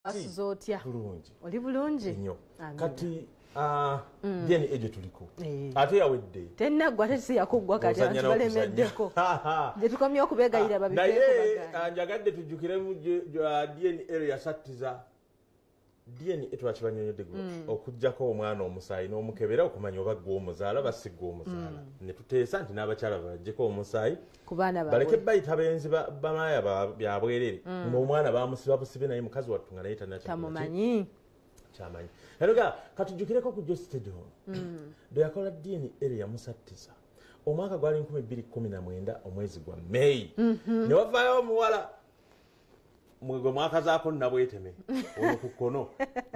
Asuzotya. Bulungi. Oli bulungi? Nnyo. Kati DNA gye tuliko. Ate yawedde. Tennaggwa ate si yakuggwa kati abantu balemeddeko. Gye tukomye okubeegayirira babiveeko baganda. Naye njagadde tujjukiremu DNA yasattiza. DNA twakibanyonyodde guno okuggyako omwana omusaayi n'omukebera okumanya oba ggwe omuzaala oba si ggwe omuzaala. Ne tuteesa nti n'abakyala baggyeko omusaayi ku baana baabwe. Baleke bayita benzi bamaaya bya bwerere. Ng'omwana bamusiba busibe naye mukazi wattu nga naye tannakyatamumanyi. Kyamanyi. Era katujjukireko ku Geosteady ono. Bwe yakola DNA yamusattiza. Omwaka gwali 2019 omwezi gwa May. Ne wavaayo omuwala mwe mwakazaako Nabweteme ono ku kkono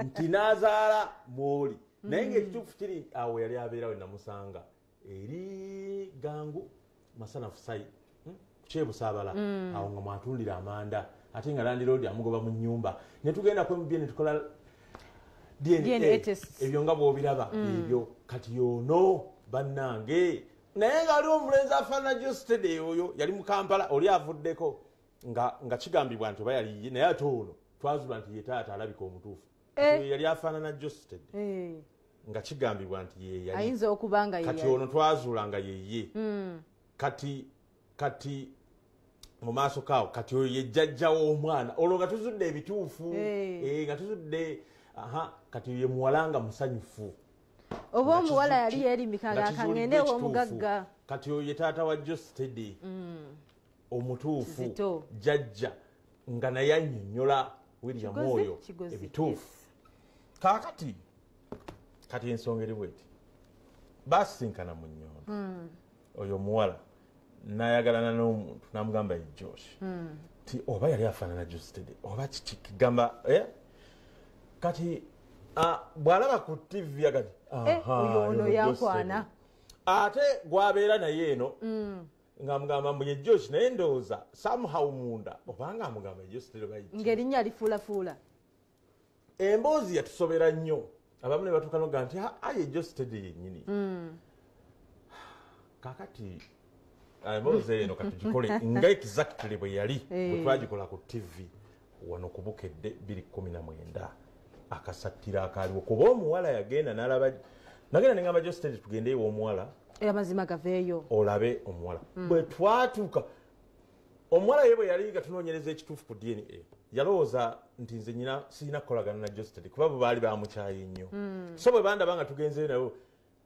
nti n'azaala mwoli naye ng'ekituufu kiri awo yali abeerawo namusanga eri Gangu Masanafu Sai Kyebusaabala awo nga mwatundira amanda ate nga landiroodi amugoba mu nnyumba ne tugenda ku MBA ne tukola DNA ebyo nga bw'obiraba ebyo kati yono bannange naye nga aliwo omulenzi afaanana Geosteady oyo yali mu Kampala oli avuddeko nga kigambibwa nti oba yali naye ate ono twazula nti ye taata alabika omutuufu. Yali afaanana Geosteady nga kigambibwa nti ye yali ayinza okuba nga ye kati ono twazula nga ye ye kati mu maaso kaawo kati oyo ye jjajja w'omwana olwo nga tuzudde ebituufu nga tuzudde kati ye muwala nga musanyufu oba omuwala yali yeerimika nga akangende ew'omugagga kati oyo ye taata wa Geosteady omutuufu jjajja nga naye annyonnyola William oyo ebituufu. Kaakati kati ensonga eri bweti baasisinkana mu nnyondo oyo omuwala n'ayagalana n'omuntu n'amugamba ye Josh ti oba yali afaanana Geosteady oba kiki kigamba kati bw'alaba ku TV agati oyo ono yankwana ate gw'abeera naye eno ng'amugamba mbu ye Josh naye ndowooza somehow munda obanga amugamba ye Geosteady oba ng'erinnya lifuulafuula. Emboozi yatusobera nnyo abamu ne batuuka n'okugamba nti ye Geosteady yennyini. Kaakati emboozi eno katugikole nga exactly bwe yali bwe twagikola ku TV wano ku Bukedde 2019 akasattira akaaliwo kuba omuwala yagenda n'alaba nagenda ne ngamba Geosteady tugende ew'omuwala amazima gaveeyo olabe omuwala. Bwe twatuuka omuwala ye bwe yali nga tunoonyereza ekituufu ku DNA yalowooza nti nze nyina sirina kukolagana na Geosteady kuba bo baali bamukyaye nnyo. So bwe bandaba nga tugenzeyo nabo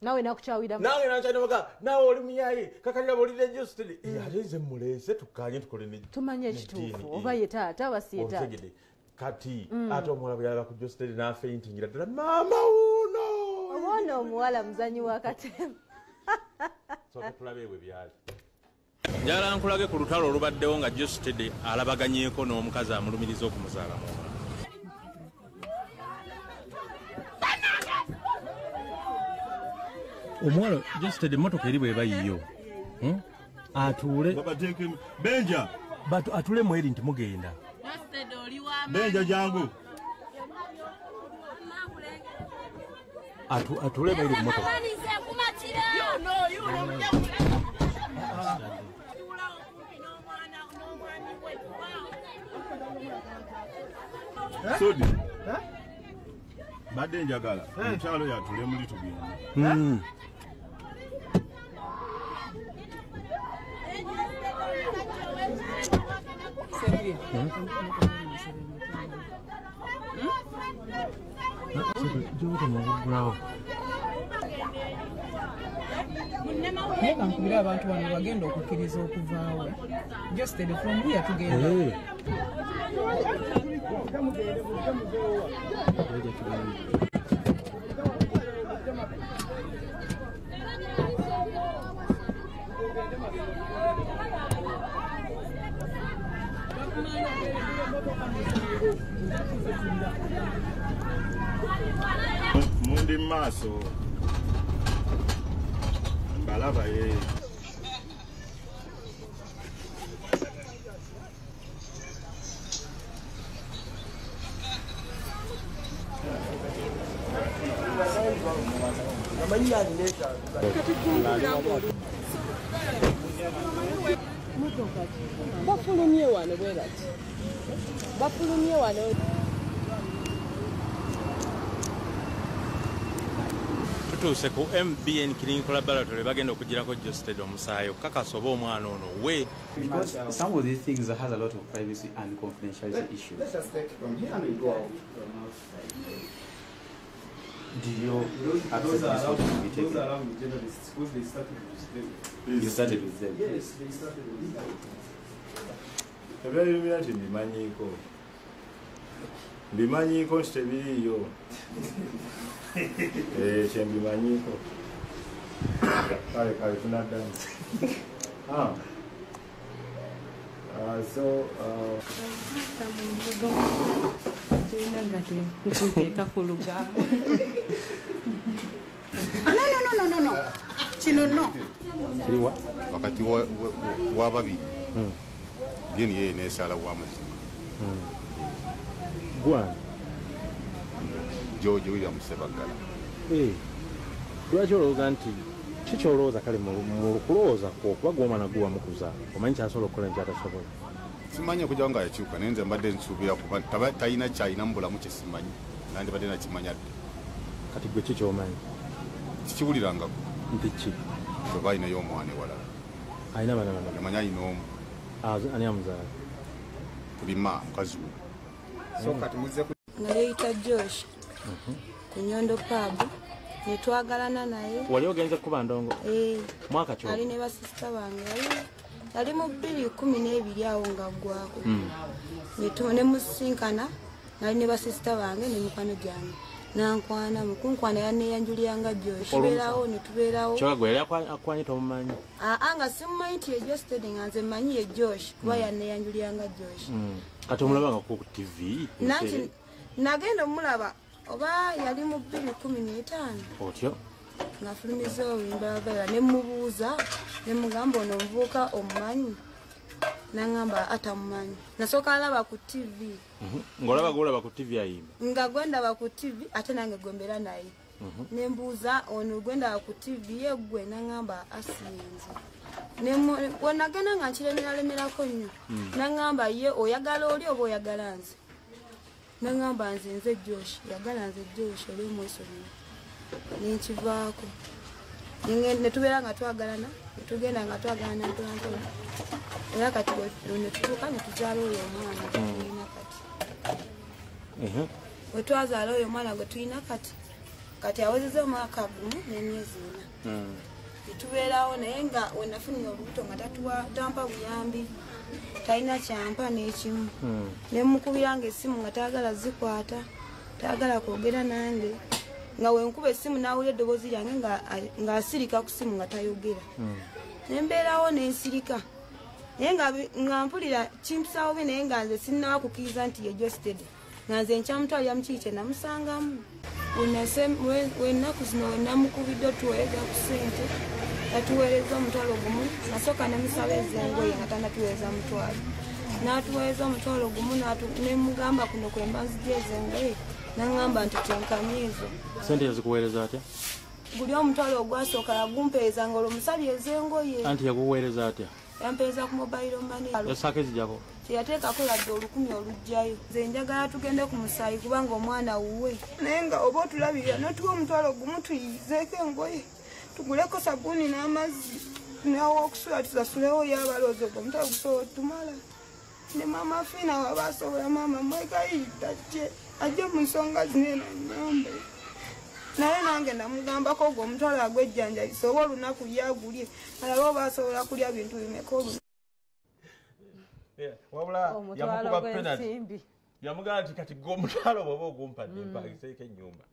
nawe nakukyawiramu nange nakyawiramu naawe oli muyaye kakalira bw'olidde Geosteady ate nze muleese tukkaanye tukole tumanye ekituufu oba ye taata oba si ye taata. Kati ate omuwala bwe yalaba ku Geosteady n'afeintingira ddala maama wuuno omwana omuwala muzanyi wa katemba. Soka tulabe bwe byali. Njagala nkulage ku lutalo olubaddewo nga Geosteady alabaganyeeko n'omukazi amulumiriza okumuzaalamu omwana. Omuwala Geosteady emmotoka eri bw'eba yiyo atuule Benja atuule mweri nti mugenda. Benja jangu atuule mweri mmotoka. Sodi badde njagala omukyalo yatule muli tugende. Naye kankubire abantu wano bagenda okukkiriza okuvaawo. Geosteady from here tugenda. Mundi maaso mbalaba ye. Bafulumye wano bwe bati. Bafulumye wano. Tutuuse ku MBN Clinical Laboratory bagenda okugirako Geosteady omusaayi okukakasa oba omwana ono we. Because some of these things has a lot of privacy and confidentiality issues. Let's just take from here and we go out from outside. Do you accept this one to be taken? Those are around the journalists because they started with them. You started with them? Yes, they started with them. Ebyo mbimanyiiko. Mbimanyiiko nti tebiriiyo. Kye mbimanyiiko. Kale kale tunaddamu. No. Kino no. Kiriwa? Wakati wa babiri. Dini yeye nesala wa mazima. Gwan. George William Sebagala. Lwaki olowooza nti kiki olowooza kale mu kulowooza kwo kuba gw'omwana guwa mukuzaala omanyi kyasobola okukola nkyatasobola? Simanyi okujja nga yakyuka naye nze mbadde nsuubira kuba talina kyalina mu bulamu kye simanyi nandibadde nakimanya dda. Kati gwe ki ky'omanyi? Sikiwulirangako. Nti ki? Oba alinayo omwana ewalala. Alina abaana bameka? Amanyi alina omu. Ani amuzaala? Kulima mukazi we. So kati muzze nga yeeyita Josh ku Nyondo Pub ne twagalana naye. Wali ogenze kuba ndongo? Mwaka ki? Ali ne basisita bange yali mu 2012 awo nga ggwako. Ne musinkana nali ne basisita bange ne mukwano gyange. Nankwana mukunkwana yanneeyanjuliranga Josh. Tubeerawo ne tubeerawo. Kyokka gwe yali akwanye tomumanyi? Aa nga simumanyi nti ye Geosteady nga nze mmanyi ye Josh kuba yanneeyanjuliranga Josh. Kati omulabanga ku TV? Nanti nagenda omulaba oba yali mu 2015. Otyo? Ng'afulumiza oluyimba lwa ne mubuuza ne mugamba ono omuvubuka omumanyi? N'angamba atamumanyi. Nasooka alaba ku TV. Ng'olaba gw'olaba ku TV ayimba? Nga gwe ndaba ku TV ate nange gwe mbeera naye. Ne mbuuza ono gwe ndaba ku TV ye ggwe n'angamba asinze. We nagenda nga nkiremeralemerako nnyo. N'angamba ye oyagala oli oba oyagala nze? N'angamba nze nze Josh, yagala nze Josh oli omwesonyiwa. Ne nkivaako. Ne tubeera nga twagalana, ne tugenda nga twagalana mpola mpola. Era kati ne tutuuka ne tuzaala oyo omwana gwe tulina kati. Bwe twazaala oyo omwana gwe tulina kati, kati awezezza omwaka gumu n'emyezi 4. Ne tubeerawo naye nga we nafunira olubuto nga tampa buyambi, talina kyampa n'ekimu. Ne mmukubiranga essimu nga tayagala zikwata, tayagala kwogera nange. Nga we nkuba essimu n'awulira eddoboozi lyange ng'asirika ku ssimu nga tayogera. Ne mbeerawo ne nsirika. Naye nga mpulira kimpisaawo bi naye nga nze sinnaba kukkiriza nti ye Geosteady. Nga nze nkyamutwalira mu kiri kye namusangamu. Ennaku zino we namukubidde otuweereza ku ssente, yatuweereza omutwalo gumu, nasooka ne musaba ez'engoye nga tannatuweereza mutwalo. N'atuweereza omutwalo gumu ne mugamba kuno kwe mba nzigya ez'engoye, n'aŋŋamba nti tenkanye ezo. Ssente yazikuweereza atya? Guli omutwalo ogwasooka yagumpeereza ng'olwo musabye ez'engoye. Anti yaguweereza atya? Yampeereza ku mobile money. Yasaako ezijjako? Teyateekako yadde 1000 oluggyayo. Nze njagala tugende ku musaayi kubanga omwana wuwe. Naye nga oba otulabirira n'otuwa omutwalo gumu tuyizeeko engoye, tuguleko sabbuuni n'amazzi, n'awokusula tusasulewo y'abaloozi ogwo omutwalo gusobola otumala. Ne maama Fiina waba asobola maama mwegayiridde ajje, ajje mu nsonga zino eno annyambe. Naye nange namugambako ogwo omutwalo agw'ejjanjabisa oba olunaku lyagulye alabe oba asobola kulya bintu bimeka olunaku. Wabula yamukuba penalty. Yamugamba nti kati gwe omutwalo bw'oba ogumpadde mpangiseeko ennyumba,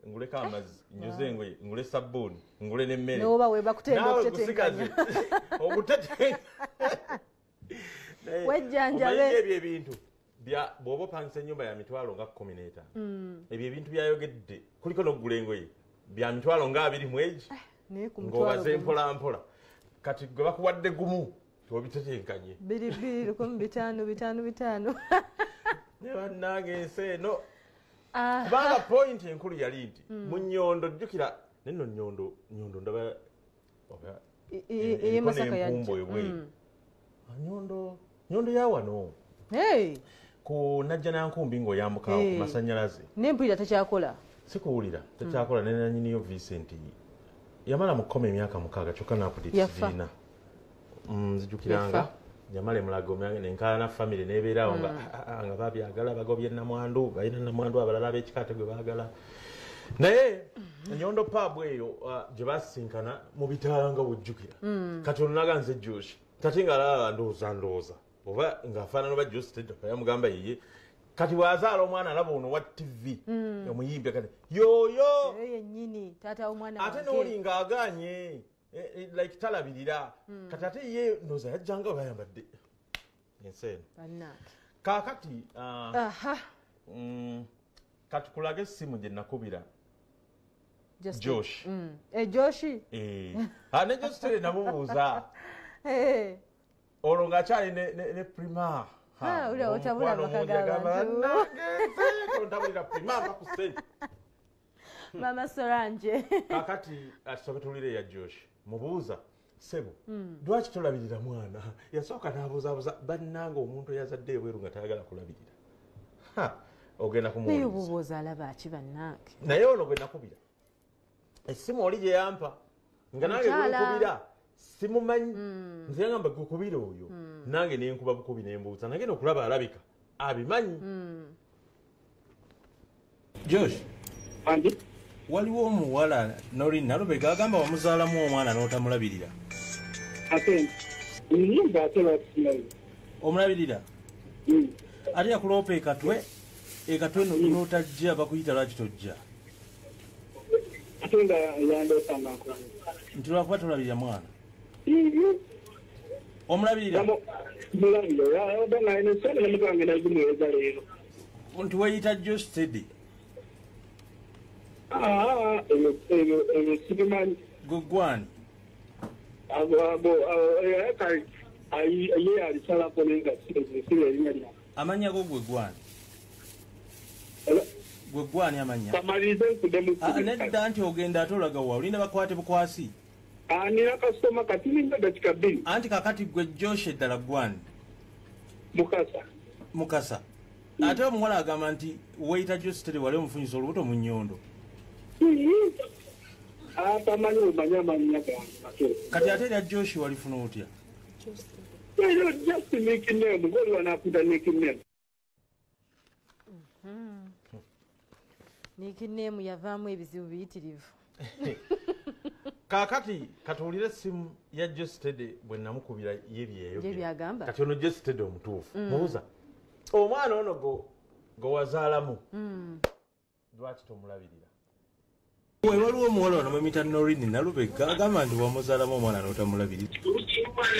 nguleko amazzi, njoze engoye, ngule sabbuuni, ngule n'emmere. N'oba we bakutenda okutetenkanya. Okutetenkanya. Wejjanjabe. Ebyo ebintu bw'oba opangisa ennyumba ya mitwalo nga 15. Ebyo ebintu byayogedde kuliko n'okugula engoye bya mitwalo nga 20 egi ng'obaze mpola mpola. Kati gwe bakuwadde gumu tobitetenkanye. 2 2 5 5 5. Ne bannange ensi eno. Kubanga point enkulu yali nti mu Nnyondo jjukira nno Nnyondo ndaba ey'e Masaka yajja. Nnyondo ya wano. Ku Najjanankumbi ng'oyambuka ku masannyalaze. Ne mpulira takyakola. Sikuwulira tekyakola ne nanyiniyo Vincent yamala mu kkoma emyaka 6 kyokka n'apudde nzijukiranga yamala emulago nenkaana famire nebeerawo nga babyagala bagobye namwandu balina namwandu abalala ab'ekika ate gwe baagala. Naye Nyondo pub eyo gye basinkana mu bitaala nga bwojjukira. Kati ono naga nze Josh kati ng'alaba ndowooza oba ng'afaanana oba Josh Teddy yamugamba yeye. Kati bw'azaala omwana alaba ono wa TV omuyimbi kati yoyo yennyini taata w'omwana wange ate n'oli ng'agaanye like talabirira. Kati ate ye ndowooza yajjanga oba yambadde ensi eno. Kaakati kati kulaga essimu gye nakubira Josh. Josh? Ne Josh Teddy namubuuza. Olwo ng'akyali ne Prima. Ula otabula amaka g'abantu. Ntabulira Prima mpa ku ssente. Mama Solange. Kaakati tusooke tuwulire ya Josh. Mubuuza ssebo lwaki tolabirira mwana? Yasooka n'abuuzaabuuza bannange omuntu eyazadde ebweru nga tayagala kulabirira. Ogenda kumuwuliriza. Naye obubuuza alaba ki bannange? Naye ono gwe nakubira essimu oli gye yampa nga nange gwenkubira simumanyi. Nze yangamba gwekubira oyo nange nenkuba bukubi nembuuza nagenda okulaba alabika abimanyi. Josh, waliwo omuwala Norin Nalubega agamba wamuzaalamu omwana n'otamulabirira. Omulabirira? Ate yakuloopa ekatwe n'otajja bakuyita lwaki tojja? Nti lwakuba tolabirira mwana? Omulabirira? Nti weeyita Josh Teddy? Gwe gwani? Amannya go gwe gwani? Gwe gwani amannya? Nedda nti ogenda ate olaga wa olinda bakwate bukwasi? Nina kasitoma kati ninga dakika 2. Anti kakati gwe Josh eddala gwani? Mukasa. Mukasa. Ate omuwala agamba nti weeyita Josh Teddy wali omufunyisa olubuto mu nnyondo. Atamanyi omanyi amannya gange. Kati ate erya Josh walifuna otya? Just nickname, ng'oli wanakuta nickname. Nickname yavaamu ebizibu biyitirivu. Kaakati katuwulire essimu ya Josh Teddy bwe namukubira ye byeyogera. Byagamba. Kati ono Josh Teddy omutuufu. Mubuuza omwana ono gwe wazaalamu lwaki tomulabirira? Waliwo omuwala ono mwemuyita Norin Nalubega agamba nti wamuzaalamu omwana n'otamulabirira.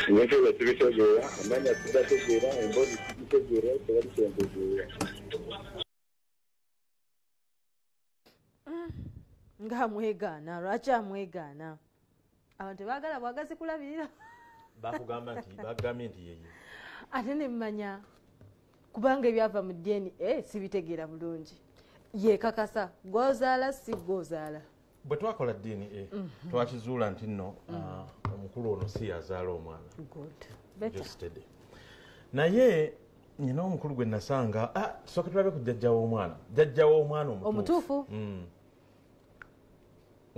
Ebintu tubitegeera, amannya tugategeera, emboozi tugitegeera, tewali kyentegeera. Ng'amwegaana, lwaki amwegaana? Abantu tebaagala bwagazi kulabirira. Bakugamba nti bagambye nti yeye. Ate ne mmanya kubanga ebyava mu DNA sibitegeera bulungi. Yeekakasa gw'ozaala si gw'ozaala. Bwe twakola DNA twakizuula nti nno omukulu ono si yazaala omwana. Josh Teddy. Naye nina omukulu gwe nasanga tusooke tulabe ku jjajja w'omwana. Jjajja w'omwana omutuufu.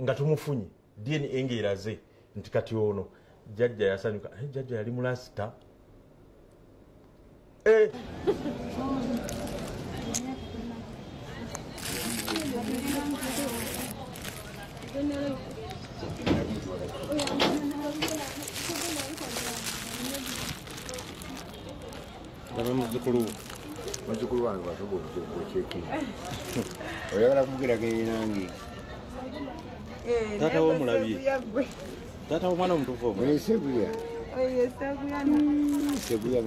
Nga tumufunye DNA ng'eraze nti kati ono jjajja yasanyuka. Jjajja yali mulasita. Muzzukulu muzzukulu wange wasobola okukyekera oyagala kumugeraganya nange. Taata wo omulabye? Taata w'omwana omutuufu omulabye? Seguya. Seguya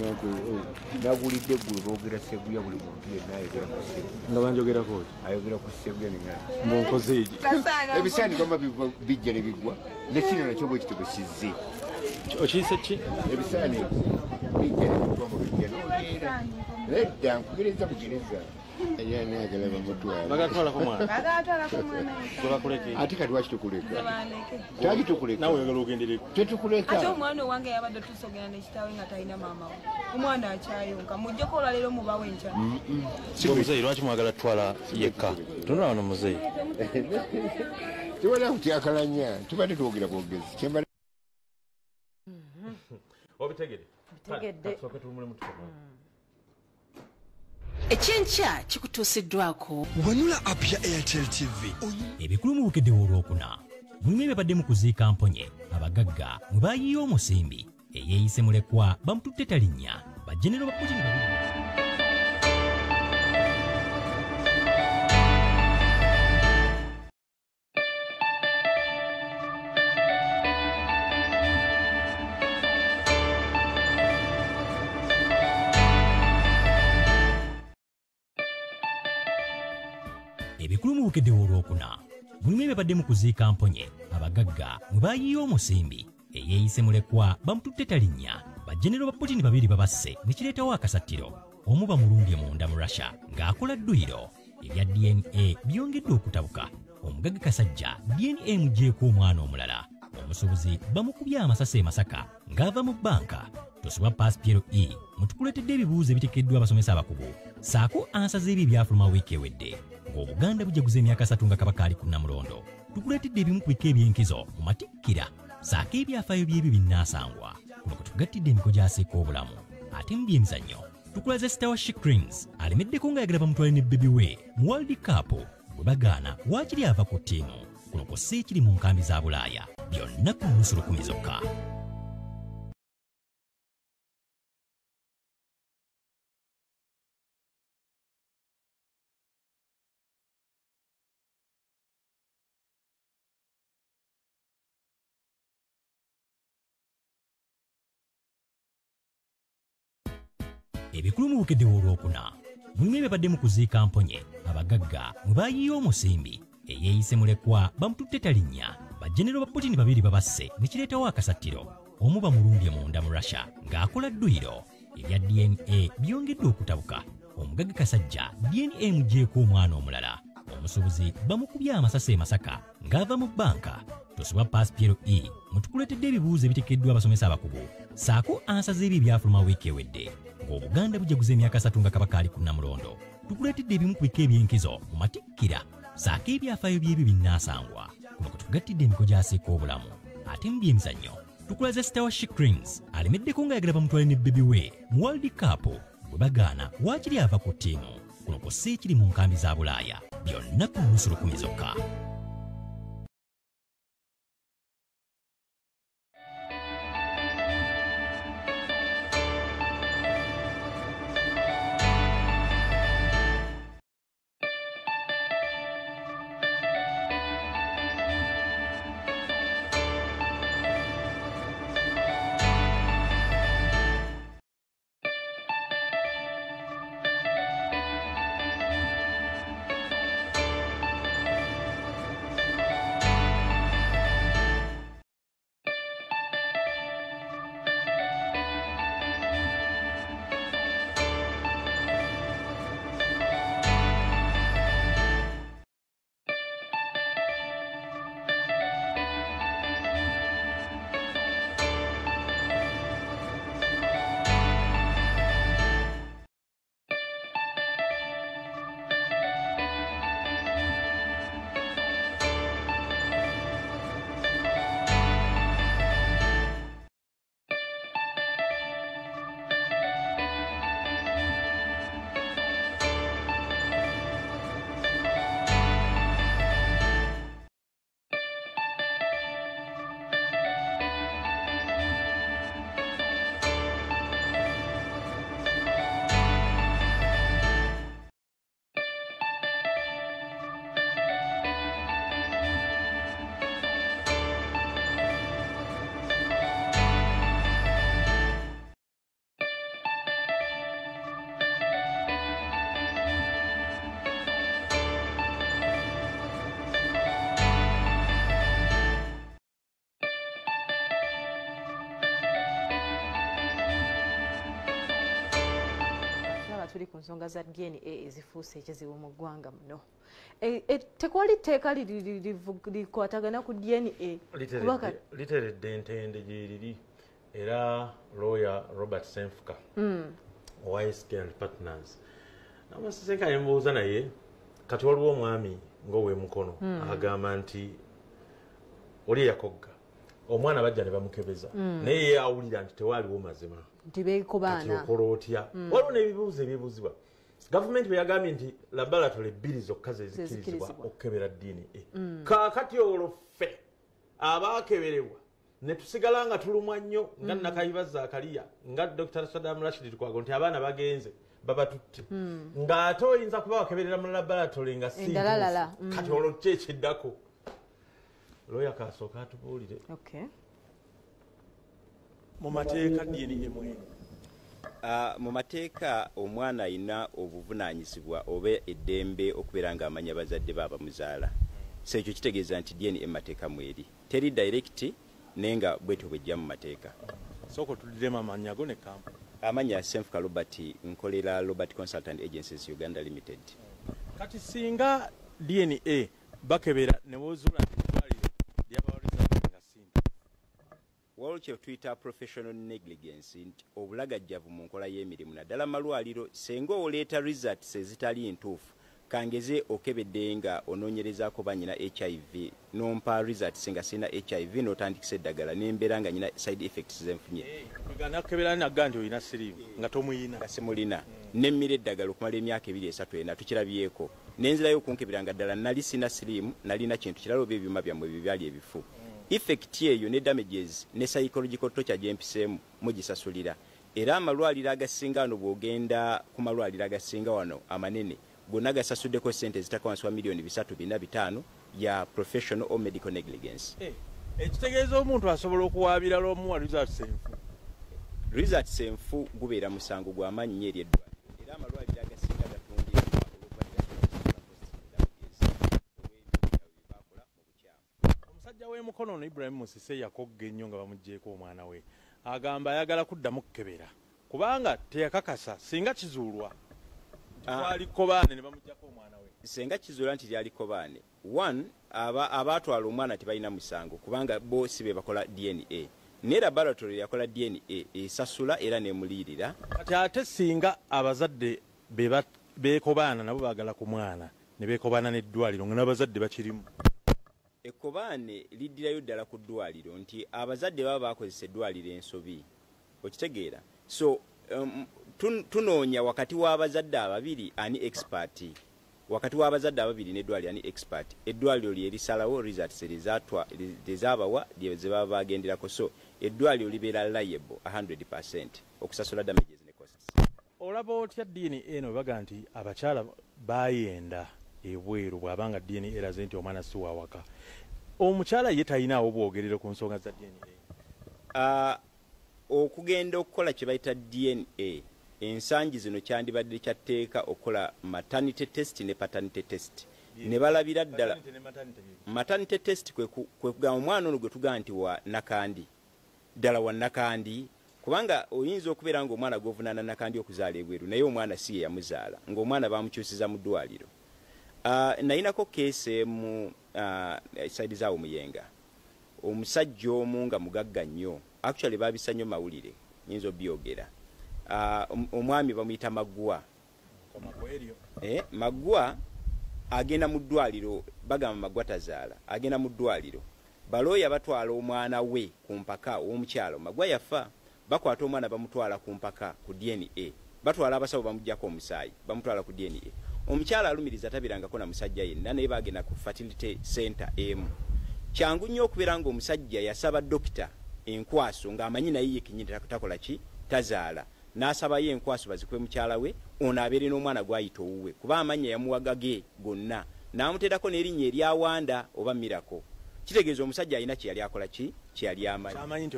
nagulidde eggulo boogera Seguya buli muntu yenna ayogera ku Seguya. Nga banjogerako ki? Ayogera ku Seguya nenga. Mbonkoze egi. Ebisaani bama bijja ne biggwa ne kino nakyo bwe kityo bwe kizze. Okiyise ki? Ebisaani bijja ne biggwa mu bijja n'ogeera. Nedda nkugereza bugereza. Ate kati lwaki tukuleka? Lwaki tukuleka? Naawe oyagala ogendereko. Tetukuleka. Ate omwana owange yabadde tusogera ne kitaawe nga talina maama we. Omwana akyayonka mujjeko olwaleero mubawe enkya. Muzeeyi lwaki mwagala tutwala yekka? Tunula wano muzeeyi. Tewali kutyakalanya, tubadde twogera bwogezi. Kyembadde Obitegedde? Bitegedde. Tusooke tuwummulemu tukomewo. Ekyenkya kikutuusiddwako. Wanula app ya Airtel TV. Ebikulu mu Bukedde w'Olwokuna mulimu ebibadde mu kuziika Mponye, abagagga mwe baayiye omusimbi, eyeeyise mulekwa bamututte talinnya, bajenero ba Putin babiri. Ebikulu mu Bukedde w'Olwokuna mulimu ebibadde mu kuziika Mponye, abagagga mwe baayiye omusimbi, eyeeyise mulekwa bamututte talinnya, bajenero ba Putin babiri babasse ne kireetawo akasattiro, omu bamulumbye munda mu Russia ng'akola dduyiro. Ebya DNA byongedde okutabuka, omugagga Kasajja DNA emuggyeeko omwana omulala, omusuubuzi bamukubye amasasi e Masaka ng'ava mu bbanka. Tosubwa Pass PLE mutukuleetedde ebibuuzo ebiteekeddwa abasomesa abakugu ssaako ansa z'ebyo ebyafuluma wiiki ewedde. Ng'Obuganda bujaguza emyaka 3 nga Kabaka ali ku Nnamulondo, tukuleetedde ebimu ku bika eby'enkizo mu matikkira ssaako ebyafaayo by'ebyo binnaasangwa. Kuno kwe tugattidde emiko gy'aseeka obulamu. Ate mu byemizannyo tukulaze star wa She Cranes alemeddeko ng'ayagala bamutwale ne bbebi we mu World Cup, bwe bagaana waakiri ava ku ttiimu. Kuno kw'ossa ekiri mu nkambi za Bulaaya, byonna ku nnusu 10 zokka. Ebikulu mu Bukedde w'Olwokuna mulimu ebibadde mu kuziika Mponye, abagagga mwe baayiye omusimbi, eyeeyise mulekwa bamututte talinnya, bajenero ba Putin babiri babasse ne kireetawo akasattiro, omu bamulumbye munda mu Russia ng'akola dduyiro. Ebya DNA byongedde okutabuka, omugagga Kasajja DNA emuggyeeko omwana omulala, omusuubuzi bamukubye amasasi e Masaka ng'ava mu bbanka. Tosubwa Pass PLE mutukuleetedde ebibuuzo ebiteekeddwa abasomesa abakugu ssaako ansa z'ebyo ebyafuluma wiiki ewedde. Ng'Obuganda bujaguza emyaka 3 nga Kabaka ali ku Nnamulondo, tukuleetedde ebimu ku bika eby'enkizo mu matikkira ssaako ebyafaayo by'ebyo binnaasangwa. Kuno kwe tugattidde emiko gy'aseeka obulamu. Ate mu byemizannyo tukulaze star wa She Cranes alemeddeko ng'ayagala bamutwale ne bbebi we mu World Cup, bwe bagaana waakiri ava ku ttiimu. Kuno kw'ossa ekiri mu nkambi za Bulaaya, byonna ku nnusu 10 zokka. Tuli ku nsonga za DNA ezifuuse ekizibu mu ggwanga muno. Tekwali tteeka likwatagana ku DNA. Literedde entende gyeriri, era lawyer Robert Senfuka owa SK and Partners namusisenkanye mubuuza naye Kati waliwo omwami ng'ow'emukono agamba nti oli yakogga omwana bajja ne bamukebeza, naye ye awulira nti tewaaliwo mazima, nti beekobaana. Kati okola otya? Waliwo n'ebibuuzo ebibuuzibwa. Gavumenti bwe yagambye nti laboratory 2 zokka ze zikkirizibwa okukebera DNA. Kaakati olwo ffe abaakeberebwa ne tusigala nga tulumwa nnyo nga Nakayiba Zakariya, nga Dr. Saddam Rashid Lukwago, nti abaana bagenze babatutte, ng'ate oyinza kuba wakeberera mu laboratory nga si. Kati olwo ki ekiddako? Lawyer kasooka atubuulire. Mu mateeka DNA mwenu? Mu mateeka omwana alina obuvunaanyizibwa oba eddembe okubeera ng'amanya bazadde be abamuzaala. So ekyo kitegeeza nti DNA mu mateeka mweri, teri direct, naye nga bwetyo bwejja mu mateeka. Sooka otuliremu amannya go ne kampuni. Amannya Senfuka Robert, nkolera Robert Consultant Agencies Uganda Limited. Kati singa DNA bakebera ne bozuula nti eddwaliro lyabawaliza nga sinta, waliwo kye tuyita professional negligence, nti obulagajjavu mu nkola y'emirimu, naddala malwaliro. Senga oleeta results ezitali ntuufu, kangeze okebedde nga onoonyerezaako banyina HIV, nompa results nga sina HIV, n'otandikisa eddagala nembeera nga nyina side effects zenfunye. Nakebera naga nti olina siriimu nga tomuyina. Nga simulina, nemmira eddagala okumala emyaka 2, 3, 4, tukirabyeko, nenzirayo okunkebera nga ddala nali sina siriimu, nalina kintu kirala oba ebyuma byammwe ebyo byali ebifu. Effect eyo ne damages ne psychological torture gyempiseemu mugisasulira. Era amalwaliro agasinga wano, bw'ogenda ku malwaliro agasinga wano amanene, gonna gasasuddeko sente ezitaka wansi wa miliyoni 3, 4, 5 ya professional or medical negligence. Ekitegeeza omuntu asobola okuwaabira lw'omuwa results enfu? Results enfu gubeera musango gw'amaanyi nnyo eri eddwaliro, era amalwaliro agasinga gatundibwa olw'okuba tegasobola kusasula cost damages olw'ebintu bye bakola mu bukyamu. Omusajja w'emukono ono Ibrahim Musise yakogga ennyo nga bamuggyeko omwana we, agamba ayagala kuddamu kukebera kubanga teyakakasa singa kizuulwa lyali kobaane ne bamuggyako omwana we. Senga kizuula nti lyali kobaane, one, abaatwala omwana tebalina musango kubanga bo si be bakola DNA, ne laboratory yakola DNA esasula era nemuliyirira. Kati ate singa abazadde beekobaana nabo baagala ku mwana ne beekobaana n'eddwaliro nga n'abazadde bakirimu? Ekkobaane liddirayo ddala ku ddwaliro, nti abazadde baba bakozesa eddwaliro ensobi, okitegeera? So tunoonya wakati w'abazadde ababiri ani expert, wakati w'abazadde ababiri n'eddwaliro ani expert. Eddwaliro lye lisalawo results lyezabawa ze baba bagenderako. So eddwaliro libeera liable 100% okusasula damages ne costs. Olaba otya DNA eno baga nti abakyala bayenda ebweru bw'abanga DNA eraze nti omwana si wawaka, omukyala ye talinaawo bwogerero ku nsonga za DNA? Okugenda okukola kye bayita DNA ensangi zino kyandibadde kyatteeka okukola maternity test ne paternity test, ne balabira ddala. Maternity test kwe kugamba omwana ono gwe tugamba nti wa Nakandi, ddala wa Nakandi, kubanga oyinza okubeera ng'omwana gw'ovunaana Nakandi okuzaala ebweru, naye omwana si ye yamuzaala, ng'omwana bamukyusiza mu ddwaliro. Nayinako keesi mu side zaawo Muyenga, omusajja omu nga mugagga nnyo, actually babisa nnyo mawulire, nyinza obyogera. Omwami bamuyita Maggwa. Maggwa agenda mu ddwaliro, bagamba Maggwa tazaala, agenda mu ddwaliro, balooya batwala omwana we ku mpaka ow'omukyalo. Maggwa yafa, bakwata omwana bamutwala ku mpaka ku DNA, batwala abasawo bamuggyako omusaayi bamutwala ku DNA. Omukyala alumiriza tabirangako na musajja yenna, naye bagenda ku fertility center emu. Kyangu nnyo okubeera ng'omusajja yasaba dokita enkwaso ng'amanyi naye ye kennyini takola ki, tazaala, n'asabayo enkwaso bazikube mukyala we, ono abeere n'omwana gw'ayita owuwe, kuba amannya yamuwaga ge gonna, n'amuteerako n'erinnya eryawanda oba Mirako. Kitegeeza omusajja alina kye yali akola ki, kye yali amanyi nti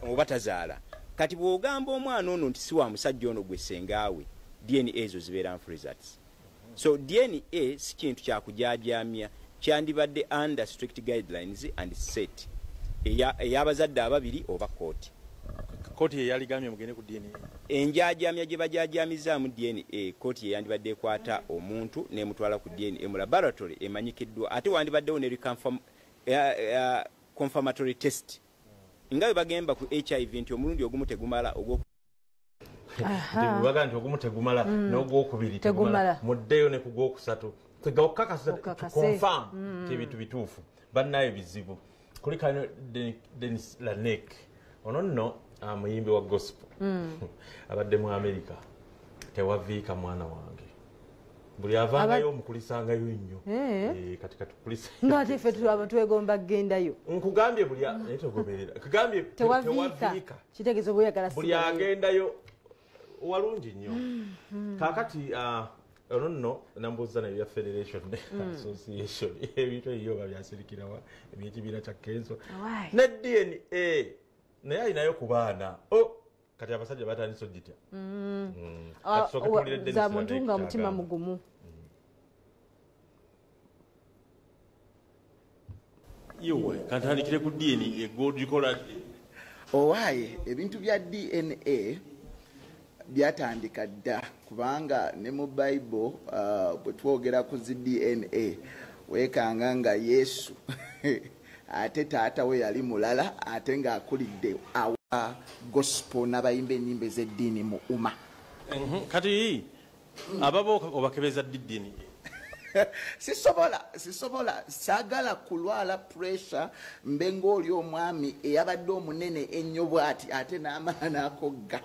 oba tazaala. Kati bw'ogamba omwana ono nti si wa musajja ono gwe sengaawe, DNA ezo zibeera nfu results. So DNA si kintu kyakujaajamya, kyandibadde under strict guidelines and set ey'abazadde ababiri oba kooti. Kooti ye yaligambye mugende ku DNA. Enjaajamya gye bajaajamizaamu DNA, kooti ye yandibadde ekwata omuntu n'emutwala ku DNA mu laboratory emanyikiddwa, ate wandibaddewo ne confirmatory test nga bwe bagamba ku HIV nti omulundi ogumu tegumala, ogwo baga nti ogumu tegumala n'ogwokubiri tegumala, muddeyo ne ku gwokusatu. Okakasa confirm ebintu bituufu. Bannaye bizibu. Kulikano Dennis Lanek. Ono nno muyimbi wa gospel. Abadde mu America. Tewaviika mwana wange. Buli avangayo omukulisangayo nnyo. Kati katukulisa. Ng'ate ffe twegomba kugendayo. Nkugambye buli naye togoberera. Nkugambye tewaviika. Kitegeeza oba oyagala buli agendayo walungi nnyo. Kaakati ono nno nambuuza nayo bya Federation Association ebintu ebyo babyasirikirawa ebyekibiina kya Kenzo ne DNA naye alinayo ku baana. Kati abasajja batandise ogitya. Za muntu nga mutima mugumu. Iwe kantandikire ku DNA egogikola. Owaaye ebintu bya DNA byatandika dda kubanga ne mu Bible bwe twogera ku zi DNA weekanga nga Yesu ate taata we yali mulala ate ng'akulidde awa gospel n'abayimba ennyimba ez'eddiini mu UMA. Kati ababo obakebeza ddi DNA? Sisobola saagala kulwala pressure mbe ng'oli omwami eyabadde omunene ennyo bw'ati ate n'amala n'akogga.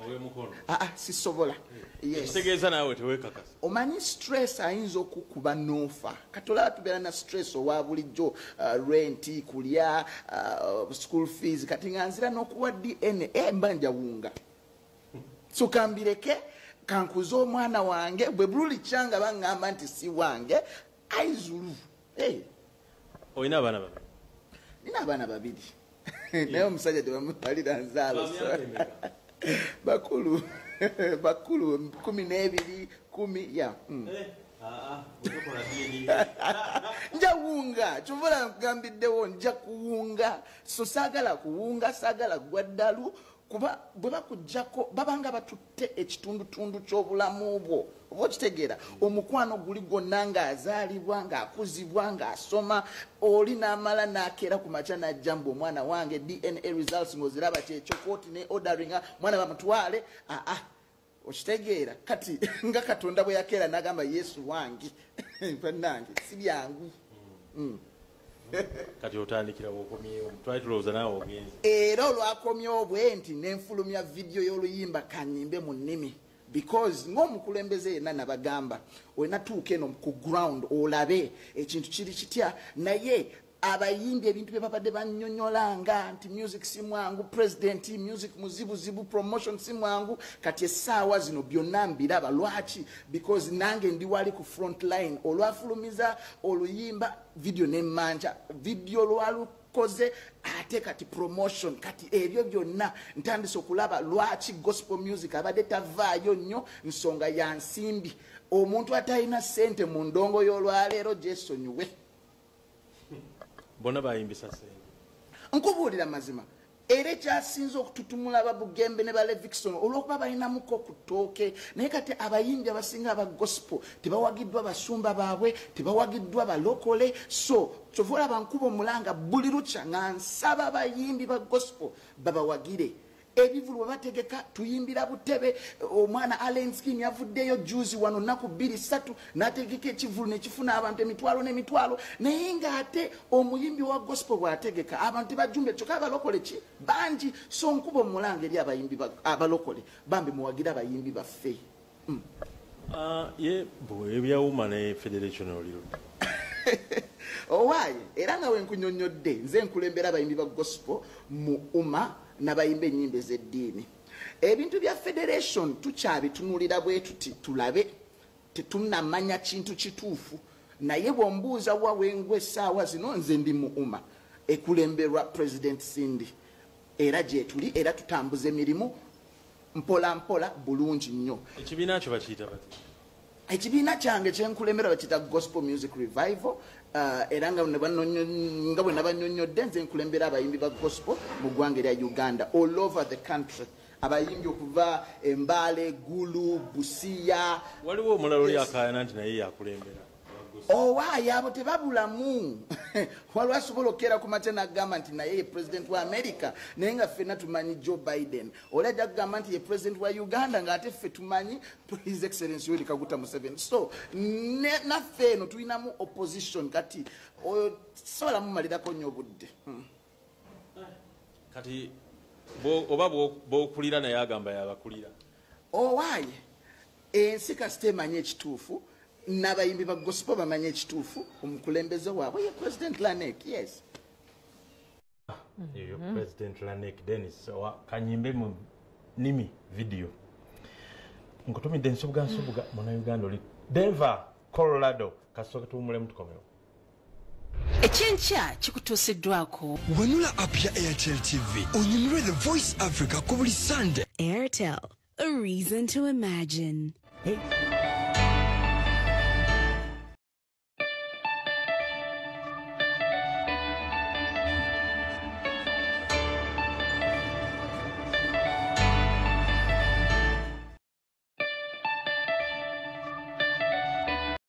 Sisobola. Kitegeeza naawe teweekakasa. Omanyi stress ayinza okukuba n'ofa. Kati olaba tubeera na stress owa bulijjo, renti, kulya, school fees, kati nga nzira n'okuwa DNA mba njawunga. So kambireke kankuze omwana wange bwe bululi kyanga baŋŋamba nti si wange aizulu. Olina abaana babiri? Nina abaana babiri. Naye omusajja tebamutwalira nzaalo. Bakulu bakulu 12 10 ya. Nja wunga kyova nkugambiddewo nja kuwunga. So saagala kuwunga, saagala gwa ddalu kuba bwe bakuggyako babanga batutte ekitundutundu ky'obulamu bwo. Oba okitegeera omukwano guli gwonna ng'azaalibwa ng'akuzibwa ng'asoma oli n'amala n'akeera ku makya n'ajja mbu omwana wange DNA results ng'oziraba kyekyo kooti ne orderinga mwana bamutwale. Okitegeera kati nga Katonda bwe yakeera n'agamba Yesu wange bannange si byangu. Kati otandikira wokomyewo twali tulowooza naawe ogenze. Era olwakomyewo bwe nti nenfulumya vidiyo y'oluyimba kanyimbe mu nnimi because ng'omukulembeze yenna nabagamba olina tuuka eno ku ground olabe ekintu kiri kitya. Naye abayimbi ebintu bye babadde bannyonnyolanga nti music si mwangu, president music muzibuzibu, promotion si mwangu, kati essaawa zino byonna mbiraba. Lwaki? Because nange ndi wali ku front line. Olwafulumiza oluyimba video nemmanja video lwalukoze ate kati promotion, kati ebyo byonna ntandise okulaba lwaki gospel music abadde tavaayo nnyo. Nsonga ya nsimbi. Omuntu atalina ssente mu ndongo y'olwaleero gyesonyiwe. Bonna bayimbisa ssente. Nkubuulira mazima era ekyasinze okututumula ababugembe ne ba Levixone olw'okuba balinamuko ku ttooke. Naye kati abayimbi abasinga aba gospel tebawagiddwa basumba baabwe, tebawagiddwa balokole. So kyova olaba nkuba omulanga buli lukya nga nsaba abayimbi ba gospel babawagire. Ebivulu bwe bategeka tuyimbira butebe. Omwana Allen Skin yavuddeyo juzi wano nnaku 2 3 n'ategeka ekivulu nekifuna abantu emitwalo n'emitwalo. Naye ng'ate omuyimbi wa gospel bw'ategeka abantu tebajjumbe kyokka abalokole ki bangi. So nkuba omulanga eri abayimbi abalokole bambi muwagire abayimbi baffe. Ye bwe ebyawuma ne Federation olirudde. Owaaye era nga wenkunyonnyodde nze nkulembera abayimbi ba gospel mu UMA n'abayimba ennyimba ez'eddiini. Ebintu bya Federation tukyabitunuulira bwe tuti tulabe, tetunnamanya kintu kituufu. Naye bw'ombuuza wa wengwa essaawa zino nze ndi mu UMA ekulemberwa President Cindy, era gyetuli era tutambuza emirimu mpola mpola bulungi nnyo. Ekibiina kyo bakiyita bati? Ekibiina kyange kyenkulembera bakiyita Gospel Music Revival. Era nga bwe nabannyonnyodde nze nkulembera abayimbi ba gospel mu ggwanga erya Uganda all over the country. Abayimbi okuva Mbale, Gulu, Busia. Waliwo omulala oli akaayana nti naye yakulembera. Owaaye abo tebabulamu. Waliwo asobola okukeera ku makya n'agamba nti naye ye president wa America, naye nga ffenna tumanyi Joe Biden. Oli ajja kugamba nti ye president wa Uganda, ng'ate ffe tumanyi His Excellence Yoweri Kaguta Museveni. So naffe eno tulinamu opposition. Kati oyo sobola mumalirako nnyo obudde. Kati oba b'okulira naye agamba yabakulira. Owaaye, ensi kasita emanyi ekituufu, n'abayimbi ba gospel bamanyi ekituufu, omukulembeze waabwe ye President Lanek, yes. Eyo President Lanek Dennis owa kanyimbe mu nimi video. Nkutumidde Nsubuga, Nsubuga Munnayuganda oli Denver, Colorado. Kasooke tuwummulemu, tukomewo. Ekyenkya kikutuusiddwako Wanula app ya Airtel TV onyumirwe The Voice Africa ku buli Sunday. Airtel, a reason to imagine. Hey.